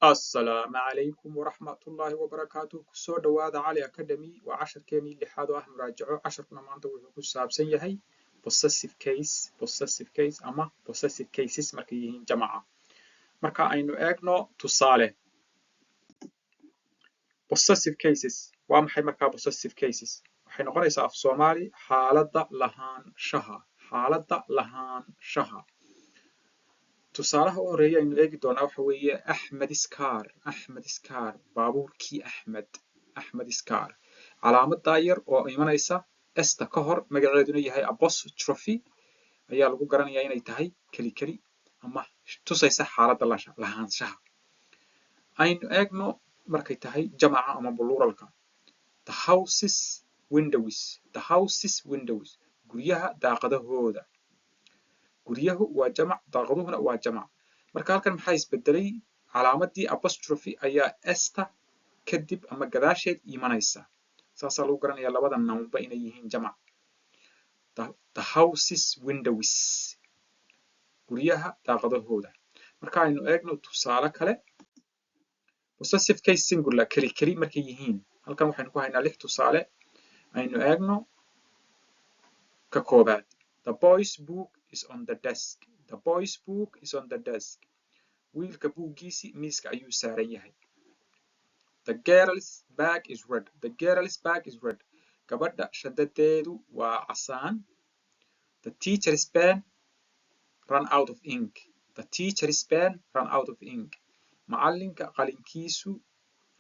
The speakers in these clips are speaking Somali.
Assalaamu calaykum waraxmatullaahi wabarakaatuh. Kusoo dhowaada Cali Academy. Waa casharkeenii lixaad oo ah muraajaco. Casharkuna maanta wuxuu ku saabsan yahay possessive case, possessive case ama possessive cases markay yihiin jamaca. Marka aynu eegno tusaale. Possessive cases waa maxay? Markaa possessive cases waxay noqonaysaa af Soomaali xaaladda lahaanshaha, xaaladda lahaanshaha. Tusaalaha u horeeya aynu eegi doonaa waxa weeye Axmed's car, Axmed's car, baabuurkii Axmed, Axmed's car. Calaamadaa yar oo imanaysa s-ta ka hor, magaceeduna yahay apostrophe, ayaa lagu garanayaa inay tahay keli keli ama tusaysa xaaladda lahaanshaha. Aynu eegno markay tahay jamaca ama pluralka. The house's windows, the house's windows, guryaha daaqadahooda. Guryahu waa jamac, daaqaduhuna waa jamac. Marka halkan maxaa isbedelay? Calaamadii apostrophe ayaa s-ta kadib ama gadaasheed imanaysa. Saasaa lagu garanayaa labada nounba inay yihiin jamac. The house's windows, guryaha daaqadahooda. Marka aynu eegno tusaale kale, possessive case singular, keli keli markay yihiin. Halkan waxaynu ku haynaa lix tusaale. Aynu eegno ka koobaad. The boy's book is on the desk. The boy's book is on the desk. Wiilka buuggiisi miiska ayuu saaran yahay. The girl's bag is red. The girl's bag is red. Gabadha shandadeedu waa casaan. The teacher's pen run out of ink. The teacher's pen run out of ink. Macallinka qalinkiisu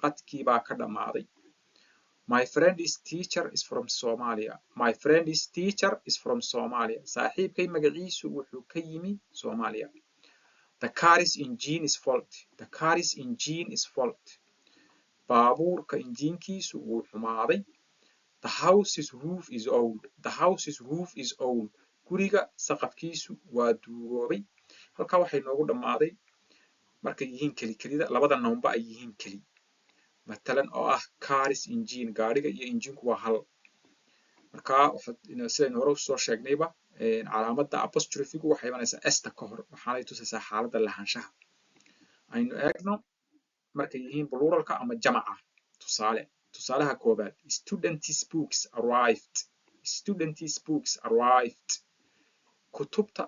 qadkii baa ka dhammaaday. My friend's teacher is from Somalia. My friend's teacher is from Somalia. Saaxiibkay magaciisu wuxuu ka yimi Soomaaliya. The car's engine is faulty. The car's engine is faulty. Baabuurka injiinkiisu wuu xumaaday. The house's roof is old. The house's roof is old. Guriga saqafkiisu waa duugoobay. Halkaa waxay noogu dhammaaday markay yihiin keli kelida, labada nounba ay yihiin keli, matalan oo ah car's engine, gaariga iyo injinku waa hal. Marka sidaynu hore usoo sheegnayba, calaamadda apostrophe-gu waxay imanaysaa s-ta ka hor, waxaanay tusaysaa xaaladda lahaanshaha. Aynu eegno markay yihiin pluralka ama jamaca. Tusaale, tusaalaha koobaad: Students' books arrived. Students' books arrived. Kutubta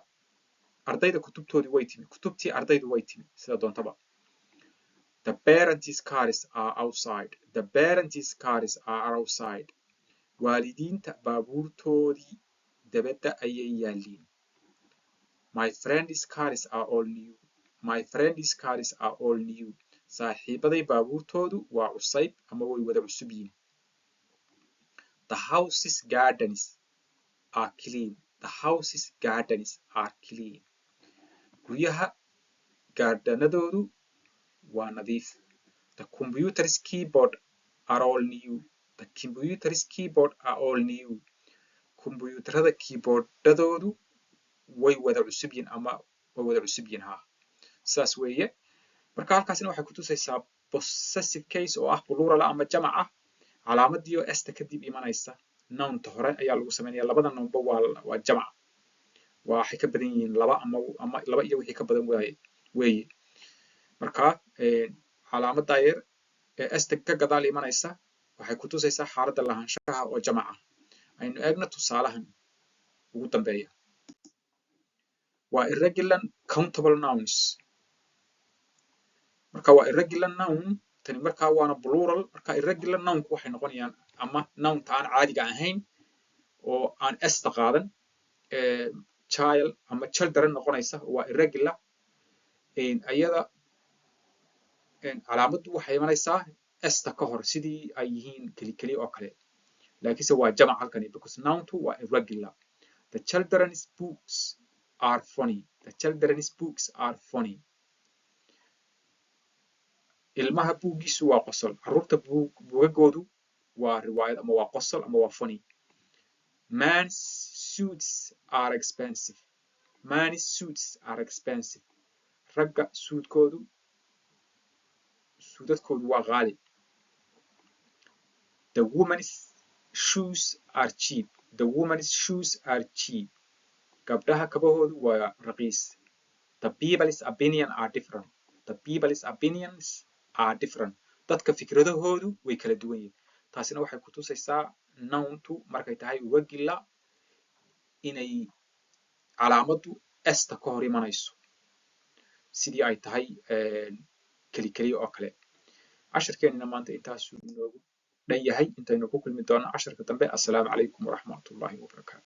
ardayda kutubtoodii way timi, kutubtii ardaydu way timi, sida doontaba. The parents' cars are outside. The parents' cars are outside. Waalidiinta baabuurtoodii debadda ayay yaalliin. My friends' cars are all new. My friends' cars are all new. Saaxiibaday baabuurtoodu waa cusayb ama way wada cusub yihiin. The house's gardens are clean. The house's gardens are clean. Guryaha gaardhanadoodu waa nadiif. The computer's keyboard are all new. The computer's keyboard are all new. Kombuyuutarada keyboardadoodu way wada cusub yihiin ama way wada cusub yihiin, ha, saas weeye. Marka halkaasina waxay kutusaysaa possessive case oo ah plural ama jamac ah. Calaamadii oo s-ta kadib imanaysa nounta hore ayaa lagu samaynaya. Labada nounba waa jamac, waxay ka badan yihiin laba ama laba iyo wixii ka badan waaye weeye. Marka calaamadda yar ee s-ta ka gadaal imanaysa waxay kutusaysaa xaaladda lahaanshaha oo jamac ah. Aynu eegno tusaalahan ugu dambeeya, waa irregular countable nouns. Marka waa irregular noun tani, markaa waana plural. Marka irregular nounku waxay noqonayaan ama nounta aan caadiga ahayn oo aan s-ta qaadan, child ama children noqonaysa, waa irregular. Ayada calaamaddu waxay imanaysaa s-ta ka hor, sidii ay yihiin keli keli oo kale, laakiinse waa jamac halkani because nountu waa irregular. The children's books are funny. The children's books are funny. Ilmaha buuggiisu waa qosol, carruurta buugagoodu waa riwaayad ama waa qosol ama waa funny. Men's suits are expensive. Men's suits are expensive. Ragga suudkoodu, suudadkoodu waa qaali. The woman's shoes are cheap. The woman's shoes are cheap. Gabdhaha kabahoodu waa raqiis. The people's opinion are different. The The people's opinions are different. Dadka fikradahoodu way kala duwan yihiin. Taasina waxay ku tusaysaa nountu markay tahay irregular inay calaamaddu s-ta ka hor imanayso, sidii ay tahay keli keliya oo kale. Casharkeenina maanta intaasuu inoogu dhan yahay. Intaynu ku kulmi doono casharka dambe, assalaamu calaykum waraxmatullahi wabarakaatu.